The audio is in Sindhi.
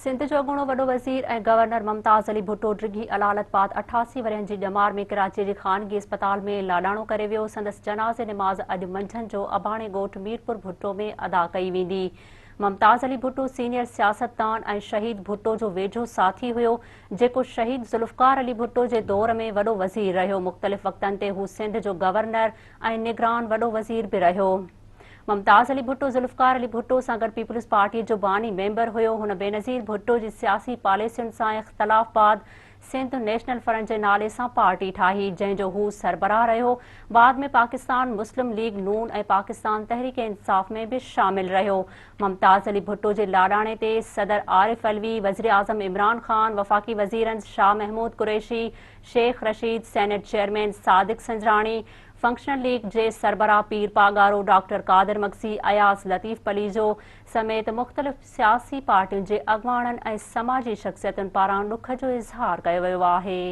سنڌ جو اڳوڻو وڏو وزير ۽ گورنر ممتاز علي ڀٽو ڊگهي علالت بعد 88 ورهين جي ڄمار ۾ ڪراچي جي خانگي اسپتال ۾ لاڏاڻو ڪري ويو. سندس جنازي نماز اڄ منجهند جو اباڻي ڳوٺ ميرپور ڀٽو ۾ ادا ڪئي ويندي. ممتاز علي ڀٽو سينيئر سياستدان ۽ شهيد ڀٽو جو ويجهو ساٿي هيو، جيڪو شهيد ذوالفقار علي ڀٽو جي دور ۾ وڏو وزير رهيو. مختلف وقتن تي هو سنڌ جو گورنر ۽ نگران وڏو وزير به رهيو. ممتاز علي ڀٽو ذوالفقار علي ڀٽو سان گڏ پيپلز پارٽيء جو باني ميمبر هيو. هن بينظير ڀٽو جي سياسي پاليسين سان اختلاف بعد سنڌ نيشنل فرنٽ جي نالي سان پارٽي ٺاهي، جنهن جو هو سربراهه رهيو. بعد ۾ پاڪستان مسلم ليگ نون ۽ پاڪستان تحريڪ انصاف ۾ به شامل رهيو. ممتاز علي ڀٽو جي لاڏاڻي تي صدر عارف علوي، وزيراعظم عمران خان، وفاقي وزيرن Shah Mahmood Qureshi, Sheikh Rashid, senate chairman Sadiq Sanjrani, functional league جي سربراهه پير پاڳارو، ڊاڪٽر قادر مگسي، اياز لطيف پليجو سميت مختلف سياسي پارٽين جي اڳواڻن ۽ سماجي شخصيتن پاران ڏک جو اظهار ڪيو ويو آهي.